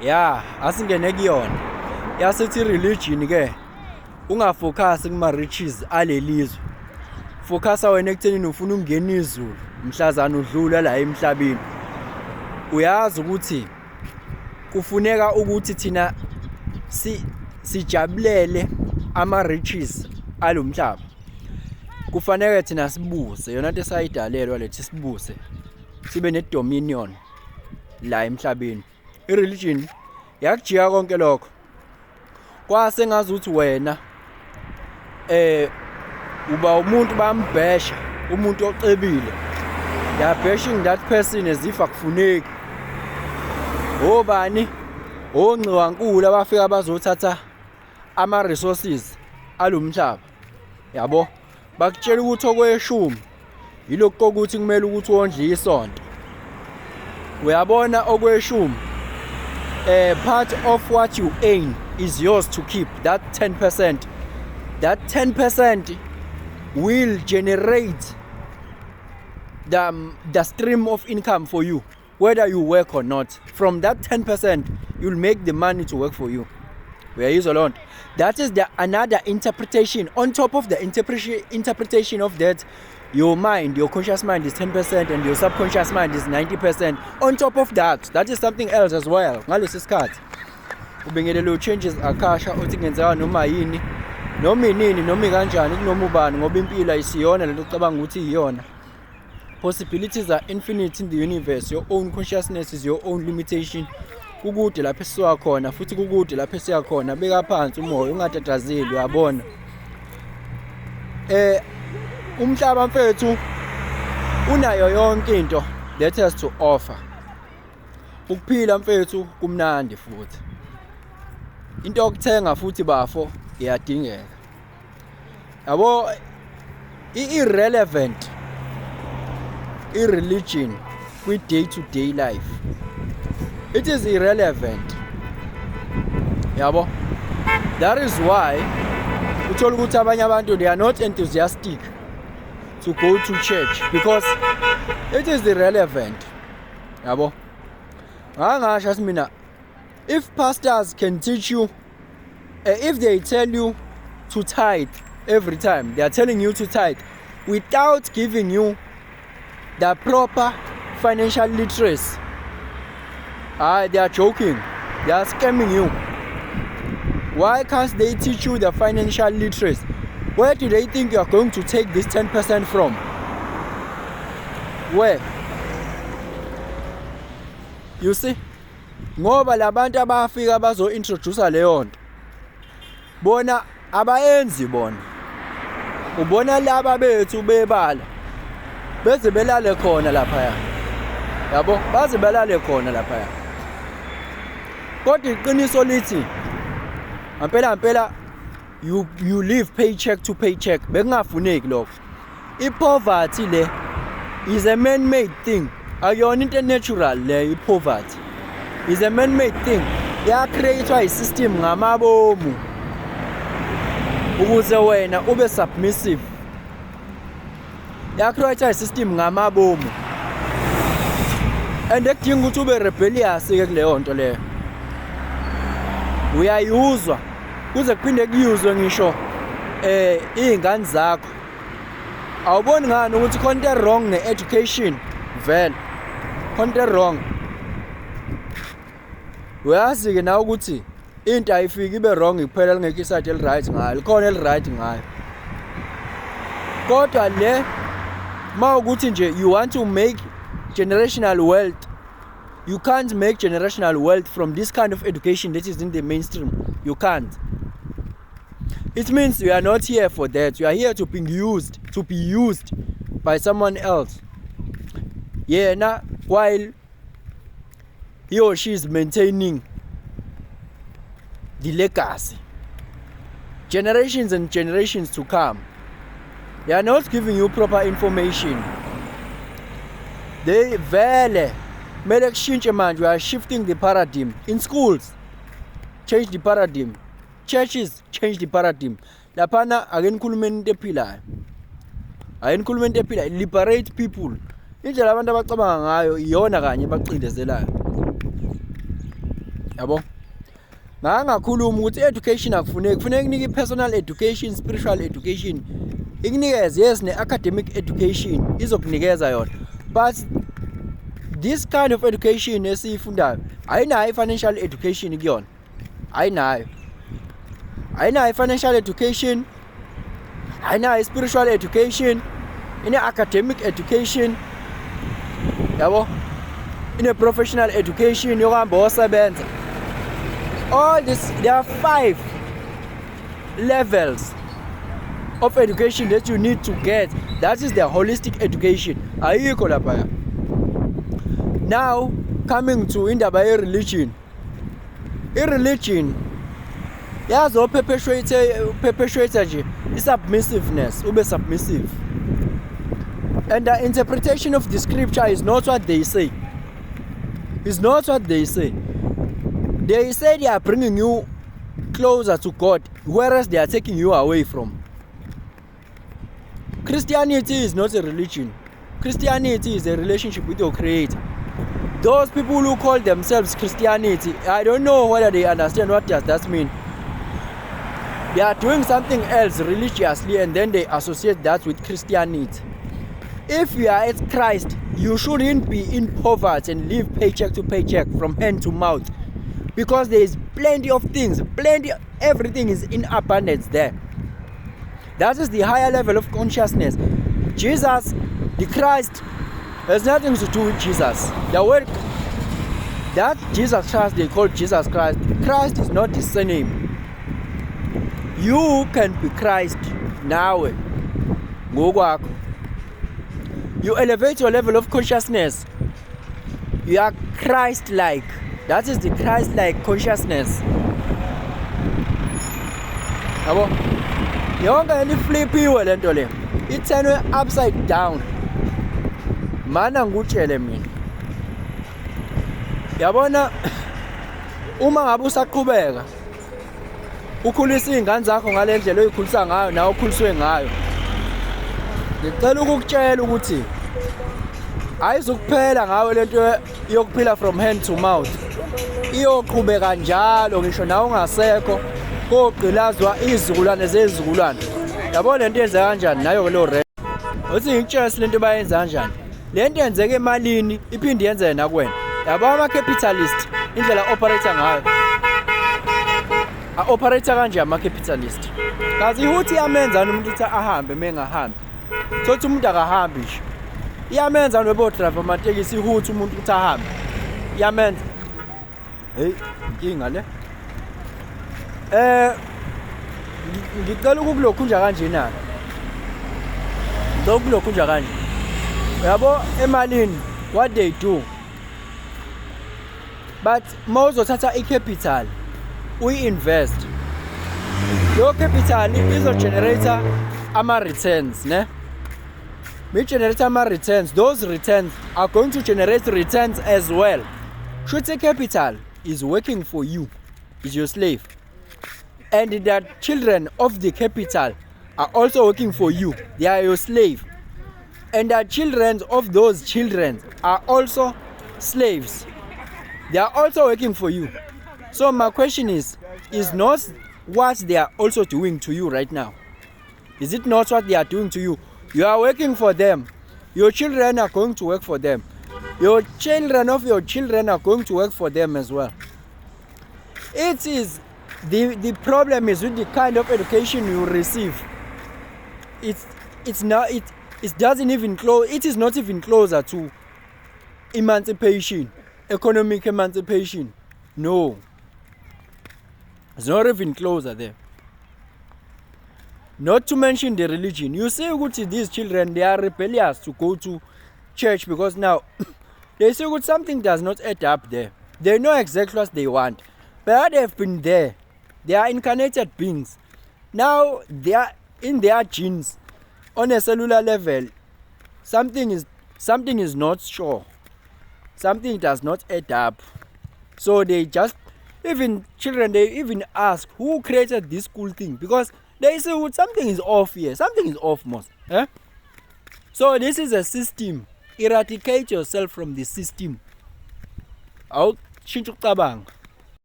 Ya, asingene kuyona. Yasithi religion ke ungafocus kuma riches alelizwe. Focusa wena ekuthenini ufuna ukungena izulu, mhlazana udlula la emhlabeni. Uyazi ukuthi kufuneka ukuthi thina sijabulele ama riches alomhlaba. Kufanele thina sibuse yona into esayidalelwa lethi sibuse. Sibe ne dominion la emhlabeni. I-religion yakujiya konke lokho. Kwase ngazuthi wena uba umuntu bambhesha, umuntu ocebile. They are bashing that person as if akufuneki. Obani ongciwankulu abafika bazothatha ama resources alomhlaba. Yabo bakutshela ukuthi okweshumi yilokho kokuthi kumele ukuthi wondle isonto. Uyabona okweshumi part of what you earn is yours to keep. That 10%. That 10% will generate the stream of income for you, whether you work or not. From that 10%, you'll make the money to work for you. Where is alone. That is another interpretation. On top of the interpretation of that, your mind, your conscious mind is 10% and your subconscious mind is 90%. On top of that, that is something else as well. Ngalesi sikhathi ubingelelo changes akasha uthi ngenzeka noma yini noma inini noma kanjani kunoma ubani ngoba impilo ayisiyona lento ocabanga ukuthi iyona. Possibilities are infinite in the universe. Your own consciousness is your own limitation. Kukude lapho esiwa khona futhi kukude lapho esiya khona. Beka phansi umoya ungatatazeli uyabona. Umhlaba mfethu unayo yonke into that has to offer. Ukuphila mfethu kumnandi futhi. Into yokuthenga futhi bafo iyadingeka. Yabo irrelevant religion with day-to-day life. It is irrelevant. Yabo. That is why uthola ukuthi abanye abantu they are not enthusiastic to go to church because it is irrelevant. Yabo. Ngasho mina if pastors can teach you if they tell you to tithe every time, they are telling you to tithe without giving you the proper financial literacy. They are joking. They are scamming you. Why can't they teach you the financial literacy? Where do they think you are going to take this 10% from? Where? You see? Ngoba labantu abafika bazo introduce leyo nto. Bona abayenzi bona. Ubona laba bethu bebala. Beze belale khona lapha. Yabo, baze belale khona lapha. Kodwa iqiniso lithi Ampela you live paycheck to paycheck. Bekungafuneki lokho. I-poverty le is a man-made thing. Ayona into natural le i-poverty. Is a man-made thing. Ya createwa i-system ngamabomu. Ukuze wena ube submissive. Ya createwa i-system ngamabomu. And ekudinga ukuthi ube rebellious ke kuleyo nto leyo. Uyayuzwa kuze kuphinde kuyuzwe ngisho izingane zakho. Awuboni ngani ukuthi konke wrong ne-education vele. Konke wrong. Uyazi ke na ukuthi into ayifiki ibe wrong kuphela lingekho iside eli right ngayo. Likhona eli right ngayo. Kodwa le mawukuthi nje you want to make generational wealth. You can't make generational wealth from this kind of education that is in the mainstream. You can't. It means you are not here for that. You are here to be used by someone else. Yeah, now while he or she is maintaining the legacy. Generations and generations to come. They are not giving you proper information. They vele mele kushintshe manje. We are shifting the paradigm in schools. Change the paradigm. Churches change the paradigm. Laphana akenikhuluma into ephilayo. Ayenikhuluma into ephilayo. Liberate people. Indlela abantu abacabanga ngayo iyona kanye baqindezelayo. yabo. Ngakhuluma ukuthi education akufuneki, kufuneka ikunike personal education, spiritual education, ikunikeze yes ne-academic education izokunikeza yona, but this kind of education esiyifundayo ayinayo i-financial education kuyona, ayinayo i-financial education, ayinayo i-spiritual education, ine-academic education yabo, ine-professional education yokuhamba wosebenza. All this, there are 5 levels of education that you need to get. That is the holistic education. Ayikho lapha. Now coming to indaba ye-religion. I-religion yazo perpetuate nje i-submissiveness, ube submissive. And the interpretation of the scripture is not what they say. It's not what they say. They say they are bringing you closer to God, whereas they are taking you away from. Christianity is not a religion. Christianity is a relationship with your Creator. Those people who call themselves Christianity, I don't know whether they understand what does that mean. They are doing something else religiously and then they associate that with Christianity. If you are at Christ, you shouldn't be in poverty and live paycheck to paycheck from hand to mouth. Because there is plenty of things, everything is in abundance there. That is the higher level of consciousness. Jesus, the Christ, has nothing to do with Jesus. The word that Jesus Christ, they call Jesus Christ. Christ is not the surname. You can be Christ now. You elevate your level of consciousness. You are Christ-like. That is the Christ-like consciousness. Yabo? Yonke ilifipiwe lento le. Ithenwe upside down. Mana ngutshele mina. Yabona uma ngabe usaqhubeka ukhulisa izingane zakho ngalendlela oyikhulisa ngayo nawe ukhuliswe ngayo. Ngicela ukukutshela ukuthi ayizukuphela ngawe lento yokuphila from hand to mouth. Iyoqhubeka njalo ngisho nawe ungasekho kogqilazwa izizukulwane zezizukulwane. Yabo lento yenza kanjani nayo lo rent. Uthi ngitshela lento bayenza kanjani. Lento yenzeke emalini iphinde yenze nakuwena. Yabo ama capitalist indlela operator ngayo. Operator kanje ama capitalist. Kazi ukuthi yamenza umuntu uthi ahambe mengahambi. Thothi umuntu akahambi nje. Iyamenza nobo driver amatekisi ihuthi umuntu uthi ahambe. Iyamenza. Hey, inkinga le. Ngicela ukulokhunja kanje na. Lokulokhunja kanje. Yabo emalini what they do. But mawuzothatha icapital uyi-invest. Yo capital izo-generator ama-returns, ne? Me-generate ama-returns. Those returns are going to generate returns as well. Shuthi capital is working for you, is your slave. And the children of the capital are also working for you. They are your slave. And the children of those children are also slaves. They are also working for you. So my question is not what they are also doing to you right now. Is it not what they are doing to you? You are working for them. Your children are going to work for them. Your children of your children are going to work for them as well. It is the problem is with the kind of education you receive. It doesn't even close. It is not even closer to emancipation, economic emancipation. No, it's not even closer there. Not to mention the religion. You see, these children, they are rebellious to go to church because now they say something does not add up there. They know exactly what they want, but they have been there. They are incarnated beings. Now they are in their genes on a cellular level. Something is not sure. Something does not add up. So they just, even children, they even ask who created this cool thing, because they say something is off here. Something is off, most. Eh? So this is a system. Eradicate yourself from the system. Out, shinchuk tabang.